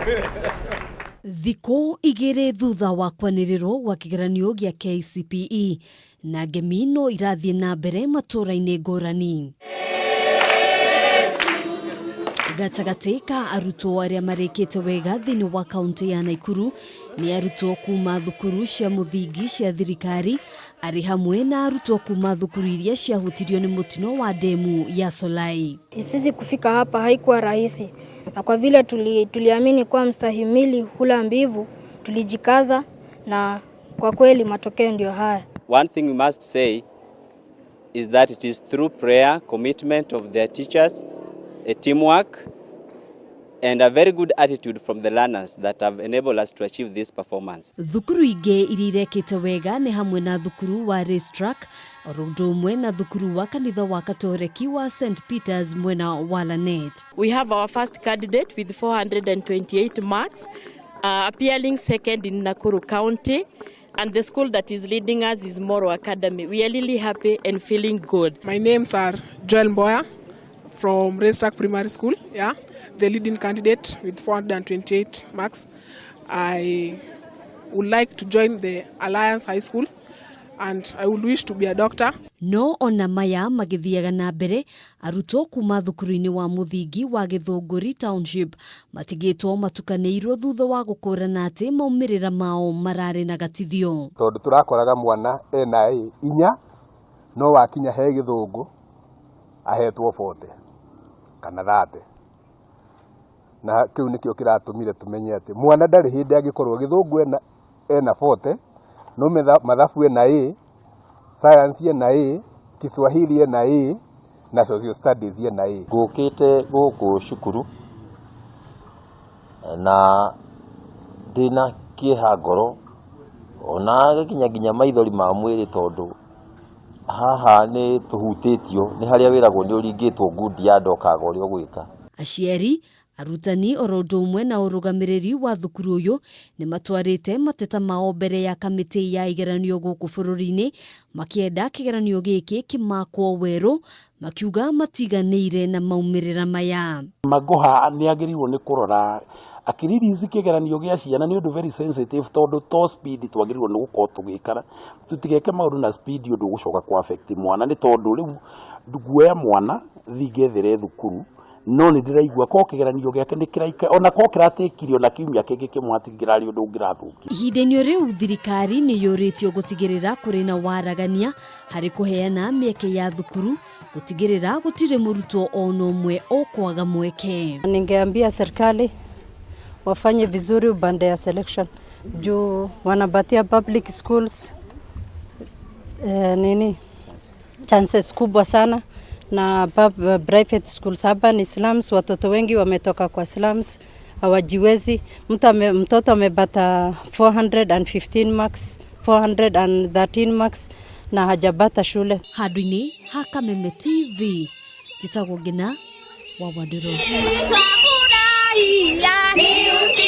Thikũ 2 thutha wa kwanĩrĩrwo gwa kĩgeranio gĩa KCPE na ngemi no irathiĩ na mbere matũũra-inĩ ngũrani. Gatagatĩ ka arutwo arĩa marĩkĩte wega thĩinĩ wa kaunti ya Naikuru nĩ arutwo kuma thukuru cia mũthingi cia thirikari arĩ hamwe na arutwo kuma thukuru iria ciahutirio nĩ mũtino wa demu ya Solai. Sisi kufika hapa haikuwa rahisi, na kwa vile tuliamini kuwa mstahimili hula mbivu, tulijikaza na kwa kweli matokeo ndio haya. One thing we must say is that it is through prayer, commitment of their teachers, a teamwork, and a very good attitude from the learners that have enabled us to achieve this performance. Thukuru ingĩ iria irekĩte wega nĩ hamwe na thukuru wa Racetrack oro ũndũ ũmwe na thukuru wa kanitha wa Katoreki wa St Peters mwena wa Lanet. We have our first candidate with 428 marks, appearing second in Nakuru County. And the school that is leading us is Moro Academy. We are really happy and feeling good. My names are Joel Mboya from Racetrack Primary School. Yeah, the leading candidate with 428 marks. I would like to join the Alliance High School and I would wish to be a doctor. No ona maya magĩthiaga na mbere, arutwo kuma thukuru-inĩ wa mũthingi wa Gĩthũngũri Township matigĩtwo matukanĩirwo thutha wa gũkũrana atĩ maumĩrĩra mao mararĩ na gatithio. Tondũ tũrakoraga mwana ena A 4, no wakinya he Gĩthũngũ ahetwo 40 kana 30, na kĩu nĩkĩo kĩratũmire tũmenye atĩ mwana ndarĩ hĩndĩ angĩkorwo Gĩthũngũ ena 40, no mathabu ena A, science ena A, Kiswahili ena A na social studies ena A. Ngũkĩte gũkũ cukuru na ndĩna kĩeha ngoro ona gĩkinya nginya maithori ma mwĩrĩ, tondũ haha nĩ tũhutĩtio nĩ harĩa wĩragwo nĩ ũringĩtwo ngundi ya ndokaga ũrĩa ũgwĩka. Aciari, arutani oro ũndũ ũmwe na ũrũgamĩrĩri wa thukuru ũyũ nĩ matwarĩte mateta mao mbere ya kamĩtĩ ya igeranio gũkũ bũrũri-inĩ, makĩenda kĩgeranio gĩkĩ kĩmakwo werũ, makiuga matiganĩire na maumĩrĩra maya. Magoha nĩ agĩrĩirwo nĩ kũrora akĩrelease kĩgeranio gĩa ciana nĩ ũndũ very sensitive, tondũ to speed twagĩrĩirwo nĩ gũkorwo tũgĩkara tũtigeke maũndũ na speed ũndũ ũgũcoka kũ affect mwana, nĩ tondũ rĩu nguoya mwana thiĩ ngethere thukuru, no nĩ ndĩraigua ko kĩgeranio gĩake nĩ kĩraika ona ko kĩratĩkire ona kiumia kĩngĩ kĩmwe hatingĩrarĩ ũndũ ũngĩrathũkia. Ihinda-inĩ rĩu, thirikari nĩ yũrĩtio gũtigĩrĩra kũrĩ na waragania harĩ kũheana mĩeke ya thukuru, gũtigĩrĩra gũtirĩ mũrutwo ona ũmwe ũkwaga mweke. Ningeambia serikali wafanye vizuri upande ya selection, juu wanapatia public schools nini, chances kubwa sana, na private schools hapa ni slums. Watoto wengi wametoka kwa slums, hawajiwezi. Mtoto amepata 415 marks, 413 marks na hajapata shule. Handũ-inĩ ha Kameme TV, njĩtagwo Ngina wa Wandũrũ.